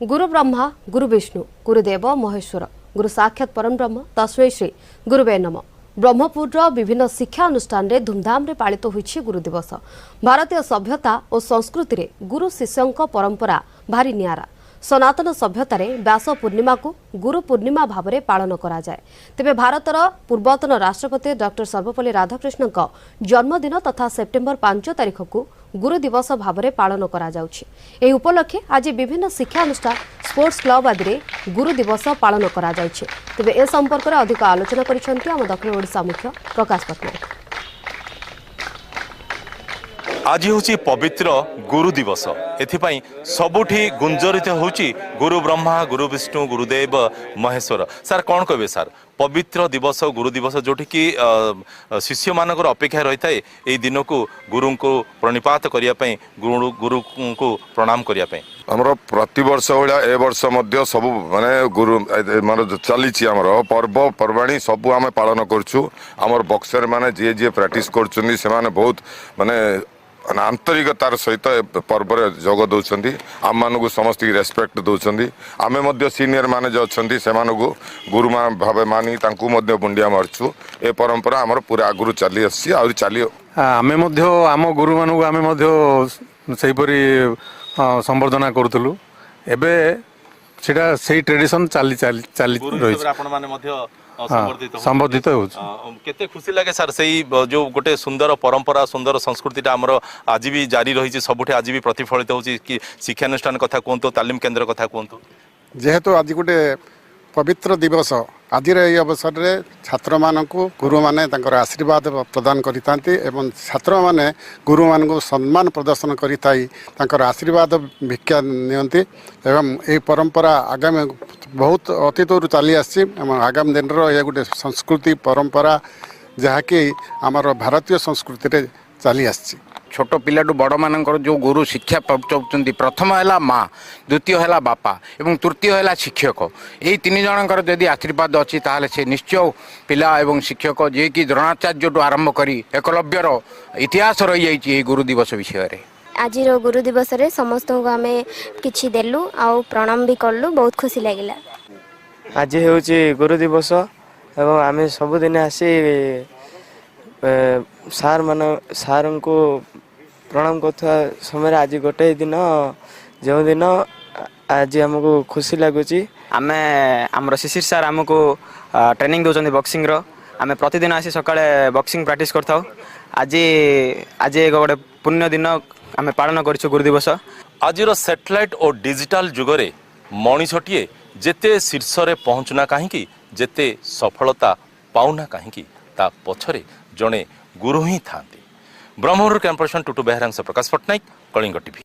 ଗୁରୁ ବ୍ରହ୍ମା, ଗୁରୁ ବିଷ୍ଣୁ, ଗୁରୁଦେବ ମହେଶ୍ୱର, ଗୁରୁ ସାକ୍ଷାତ ପରମ ବ୍ରହ୍ମ, ତସ୍ମୈ ଶ୍ରୀ ଗୁରୁବେ ନମ। ବ୍ରହ୍ମପୁରର ବିଭିନ୍ନ ଶିକ୍ଷା ଅନୁଷ୍ଠାନରେ ଧୁମଧାମରେ ପାଳିତ ହୋଇଛି ଗୁରୁ ଦିବସ। ଭାରତୀୟ ସଭ୍ୟତା ଓ ସଂସ୍କୃତିରେ ଗୁରୁ ଶିଷ୍ୟଙ୍କ ପରମ୍ପରା ଭାରି ନିଆରା। ସନାତନ ସଭ୍ୟତାରେ ବ୍ୟାସ ପୂର୍ଣ୍ଣିମାକୁ ଗୁରୁ ପୂର୍ଣ୍ଣିମା ଭାବରେ ପାଳନ କରାଯାଏ। ତେବେ ଭାରତର ପୂର୍ବତନ ରାଷ୍ଟ୍ରପତି ଡକ୍ଟର ସର୍ବପଲ୍ଲୀ ରାଧାକୃଷ୍ଣଙ୍କ ଜନ୍ମଦିନ ତଥା ସେପ୍ଟେମ୍ବର 5 ତାରିଖକୁ ଗୁରୁ ଦିବସ ଭାବରେ ପାଳନ କରାଯାଉଛି। ଏହି ଉପଲକ୍ଷେ ଆଜି ବିଭିନ୍ନ ଶିକ୍ଷାନୁଷ୍ଠାନ, ସ୍ପୋର୍ଟସ କ୍ଲବ ଆଦିରେ ଗୁରୁ ଦିବସ ପାଳନ କରାଯାଇଛି। ତେବେ ଏ ସମ୍ପର୍କରେ ଅଧିକ ଆଲୋଚନା କରିଛନ୍ତି ଆମ ଦକ୍ଷିଣ ଓଡ଼ିଶା ମୁଖ୍ୟ ପ୍ରକାଶ ପଟ୍ଟନାୟକ। ଆଜି ହେଉଛି ପବିତ୍ର ଗୁରୁ ଦିବସ। ଏଥିପାଇଁ ସବୁଠି ଗୁଞ୍ଜରିତ ହେଉଛି ଗୁରୁ ବ୍ରହ୍ମା, ଗୁରୁ ବିଷ୍ଣୁ, ଗୁରୁଦେବ ମହେଶ୍ୱର। ସାର୍, କ'ଣ କହିବେ ସାର୍, ପବିତ୍ର ଦିବସ ଗୁରୁ ଦିବସ, ଯେଉଁଠିକି ଶିଷ୍ୟମାନଙ୍କର ଅପେକ୍ଷା ରହିଥାଏ ଏଇ ଦିନକୁ ଗୁରୁଙ୍କୁ ପ୍ରଣିପାତ କରିବା ପାଇଁ, ଗୁରୁଙ୍କୁ ପ୍ରଣାମ କରିବା ପାଇଁ? ଆମର ପ୍ରତିବର୍ଷ ଭଳିଆ ଏ ବର୍ଷ ମଧ୍ୟ ସବୁ ମାନେ ଗୁରୁ ମାନେ ଚାଲିଛି, ଆମର ପର୍ବପର୍ବାଣୀ ସବୁ ଆମେ ପାଳନ କରୁଛୁ। ଆମର ବକ୍ସର ମାନେ ଯିଏ ଯିଏ ପ୍ରାକ୍ଟିସ୍ କରୁଛନ୍ତି, ସେମାନେ ବହୁତ ମାନେ ମାନେ ଆନ୍ତରିକତାର ସହିତ ଏ ପର୍ବରେ ଯୋଗ ଦେଉଛନ୍ତି। ଆମମାନଙ୍କୁ ସମସ୍ତଙ୍କୁ ରେସପେକ୍ଟ ଦେଉଛନ୍ତି। ଆମେ ମଧ୍ୟ ସିନିୟର ମାନେ ଯେଉଁ ଅଛନ୍ତି, ସେମାନଙ୍କୁ ଗୁରୁମା ଭାବେ ମାନି ତାଙ୍କୁ ମଧ୍ୟ ମୁଣ୍ଡିଆ ମାରୁଛୁ। ଏ ପରମ୍ପରା ଆମର ପୁରା ଆଗରୁ ଚାଲି ଆସିଛି, ଆହୁରି ଚାଲିବ। ଆମେ ମଧ୍ୟ ଆମ ଗୁରୁମାନଙ୍କୁ ଆମେ ମଧ୍ୟ ସେହିପରି ସମ୍ବର୍ଦ୍ଧନା କରୁଥିଲୁ। ଏବେ ସେଟା ସେଇ ଟ୍ରେଡିସନ ଚାଲି ଚାଲି ଚାଲି ଗୁରୁ ରହିଛି। ହିସାବରେ ଆପଣମାନେ ମଧ୍ୟ ସମ୍ବର୍ଦ୍ଧିତ ହଉଛନ୍ତି। ସମ୍ବର୍ଦ୍ଧିତ ହେଉଛି। କେତେ ଖୁସି ଲାଗେ ସାର୍, ସେଇ ଯୋଉ ଗୋଟେ ସୁନ୍ଦର ପରମ୍ପରା, ସୁନ୍ଦର ସଂସ୍କୃତିଟା ଆମର ଆଜି ବି ଜାରି ରହିଛି, ସବୁଠି ଆଜି ବି ପ୍ରତିଫଳିତ ହେଉଛି କି ଶିକ୍ଷାନୁଷ୍ଠାନ କଥା କୁହନ୍ତୁ, ତାଲିମ କେନ୍ଦ୍ର କଥା କୁହନ୍ତୁ। ଯେହେତୁ ଆଜି ଗୋଟେ ପବିତ୍ର ଦିବସ, ଆଜିର ଏହି ଅବସରରେ ଛାତ୍ରମାନଙ୍କୁ ଗୁରୁମାନେ ତାଙ୍କର ଆଶୀର୍ବାଦ ପ୍ରଦାନ କରିଥାନ୍ତି ଏବଂ ଛାତ୍ରମାନେ ଗୁରୁମାନଙ୍କୁ ସମ୍ମାନ ପ୍ରଦର୍ଶନ କରିଥାଇ ତାଙ୍କର ଆଶୀର୍ବାଦ ଭିକ୍ଷା ନିଅନ୍ତି। ଏବଂ ଏହି ପରମ୍ପରା ଆଗାମୀ ବହୁତ ଅତୀତରୁ ଚାଲି ଆସିଛି ଏବଂ ଆଗାମୀ ଦିନର ଏହା ଗୋଟେ ସଂସ୍କୃତି ପରମ୍ପରା, ଯାହାକି ଆମର ଭାରତୀୟ ସଂସ୍କୃତିରେ ଚାଲି ଆସିଛି। ଛୋଟ ପିଲାଠୁ ବଡ଼ମାନଙ୍କର ଯେଉଁ ଗୁରୁ ଶିକ୍ଷା ପାଉଛନ୍ତି, ପ୍ରଥମ ହେଲା ମା, ଦ୍ୱିତୀୟ ହେଲା ବାପା ଏବଂ ତୃତୀୟ ହେଲା ଶିକ୍ଷକ। ଏଇ ତିନି ଜଣଙ୍କର ଯଦି ଆଶୀର୍ବାଦ ଅଛି, ତାହେଲେ ସେ ନିଶ୍ଚୟ ପିଲା ଏବଂ ଶିକ୍ଷକ, ଯିଏକି ଦ୍ରୋଣାଚାର୍ଯ୍ୟଠୁ ଆରମ୍ଭ କରି ଏକଲବ୍ୟର ଇତିହାସ ରହିଯାଇଛି ଏହି ଗୁରୁ ଦିବସ ବିଷୟରେ। ଆଜିର ଗୁରୁ ଦିବସରେ ସମସ୍ତଙ୍କୁ ଆମେ କିଛି ଦେଲୁ ଆଉ ପ୍ରଣାମ ବି କଲୁ। ବହୁତ ଖୁସି ଲାଗିଲା। ଆଜି ହେଉଛି ଗୁରୁ ଦିବସ ଏବଂ ଆମେ ସବୁଦିନ ଆସି ସାର୍ ମାନ ସାର୍ଙ୍କୁ ପ୍ରଣାମ କରୁଥିବା ସମୟରେ ଆଜି ଗୋଟେ ଦିନ, ଯେଉଁଦିନ ଆଜି ଆମକୁ ଖୁସି ଲାଗୁଛି। ଆମେ ଆମର ଶିଶିର ସାର୍ ଆମକୁ ଟ୍ରେନିଂ ଦେଉଛନ୍ତି ବକ୍ସିଂର। ଆମେ ପ୍ରତିଦିନ ଆସି ସକାଳେ ବକ୍ସିଂ ପ୍ରାକ୍ଟିସ୍ କରିଥାଉ। ଆଜି ଆଜି ଏକ ଗୋଟେ ପୁଣ୍ୟ ଦିନ ଆମେ ପାଳନ କରିଛୁ ଗୁରୁ ଦିବସ। ଆଜିର ସ୍ୟାଟେଲାଇଟ୍ ଓ ଡିଜିଟାଲ ଯୁଗରେ ମଣିଷଟିଏ ଯେତେ ଶୀର୍ଷରେ ପହଞ୍ଚୁନା କାହିଁକି, ଯେତେ ସଫଳତା ପାଉନା କାହିଁକି, ତା ପଛରେ ଜଣେ ଗୁରୁ ହିଁ ଥାନ୍ତି। ବ୍ରହ୍ମପୁର କ୍ୟାମ୍ପସନ୍ ଟୁଟୁ ବେହେରାଙ୍କ ସହ ପ୍ରକାଶ ପଟ୍ଟନାୟକ, କଳିଙ୍ଗ ଟିଭି।